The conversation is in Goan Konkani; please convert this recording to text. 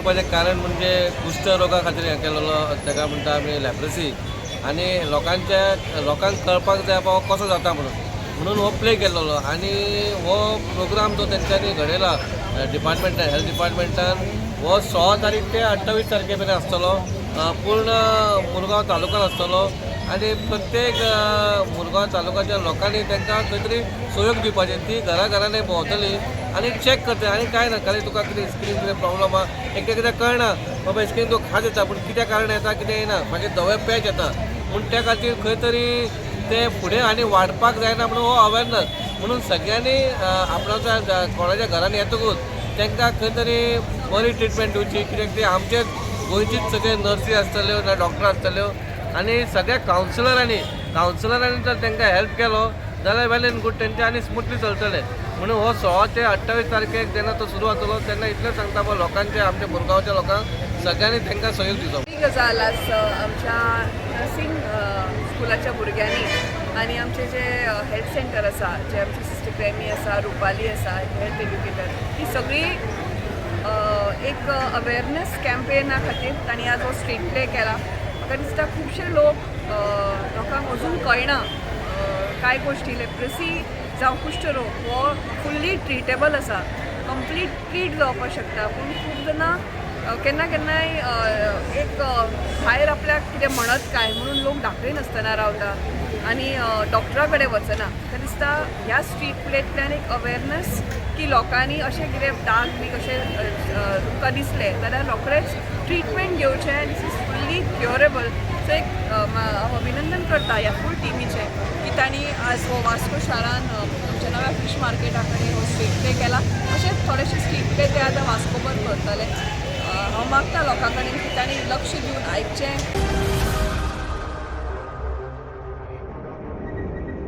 करपाचें कारण म्हणजे कुश्ठ रोगा खातीर हें केलेलो. ताका म्हणटा आमी लॅप्रसी. आनी लोकांच्या लोकांक कळपाक जाय बाबा कसो जाता म्हणून. म्हणून हो प्ले केलेलो. आनी हो प्रोग्राम जो तेंच्यांनी घडयला डिपार्टमेंटान, हेल्थ डिपार्टमेंटान, हो 16 तारीख ते 28 तारखे मेरेन आसतलो. पूर्ण मुरगांव तालुक्यान आसतलो आनी प्रत्येक मुरगांव तालुक्याच्या लोकांनी तांकां खंय तरी सहयोग दिवपाचें. ती घरा घरांनी भोंवतली आनी चॅक करतली. आनी कांय ना, खाली तुका कितें स्किनीन कितें प्रॉब्लम आहा. एक एकदां कळना बाबा स्किनीन तुका खाज येता, पूण कित्या कारण येता, कितें येना, मागीर धवे पॅच येता. पूण त्या खातीर खंय तरी ते फुडें आनी वाडपाक जायना म्हणून हो अवेरनस. म्हणून सगळ्यांनी आपणाच्या कोणाच्या घरान येतकूच तांकां खंय तरी बरी ट्रिटमेंट दिवची, कित्याक ती आमचे गोंयचीच सगळे नर्सी आसतल्यो ना डॉक्टर आसतल्यो. आनी सगळ्या कावन्सिलरांनी जर तांकां हेल्प केलो जाल्यार वेल एंड गूड, तेंचे आनी स्मुथली चलतलें. म्हणून हो 16 ते 28 तारखेक जेन्ना तो सुरू जातलो तेन्ना इतलें सांगता बाबा लोकांचे, आमच्या मुरगांवच्या लोकांक सगळ्यांनी तांकां सहयोग दिवचो. बरी गजाल आज आमच्या नर्सिंग स्कुलाच्या भुरग्यांनी आनी आमचे जे हेल्थ सेंटर आसा, जे आमचे सिस्टर क्रेमी आसा, रुपाली आसा, हेल्थ एड्युकेटर, ही सगळी एक अवेरनेस कॅम्पेना खातीर तांणी आज हो स्ट्रीट प्ले केला. म्हाका दिसता खुबशे लोक, लोकांक अजून कळना कांय गोश्टी. लेप्रसी जावं कुश्ठरोग हो फुल्ली ट्रिटेबल आसा, कंप्लीट ट्रीट जावपाक शकता. पूण खूब जाणां केन्ना केन्नाय एक भायर आपल्याक कितें म्हणत काय म्हणून लोक दाखयनासतना रावता आनी डॉक्टरा कडेन वचना. म्हाका दिसता ह्या स्ट्रीट प्लेंतल्यान एक अवेरनेस की लोकांनी अशें कितें दाग बी कशें तुमकां दिसले जाल्यार रोखडेच ट्रिटमेंट घेवचें. This is fully curable. So एक हांव अभिनंदन करता ह्या फूल टिमीचें की तांणी आज हो वास्को शारान आमच्या नव्या फीश मार्केटा कडेन हो स्ट्रीट प्ले केला. अशें थोडेशे स्ट्रीट प्ले ते आतां वास्कोभर करतले. हांव मागता लोकां कडेन की तांणी लक्ष दिवन आयकचें.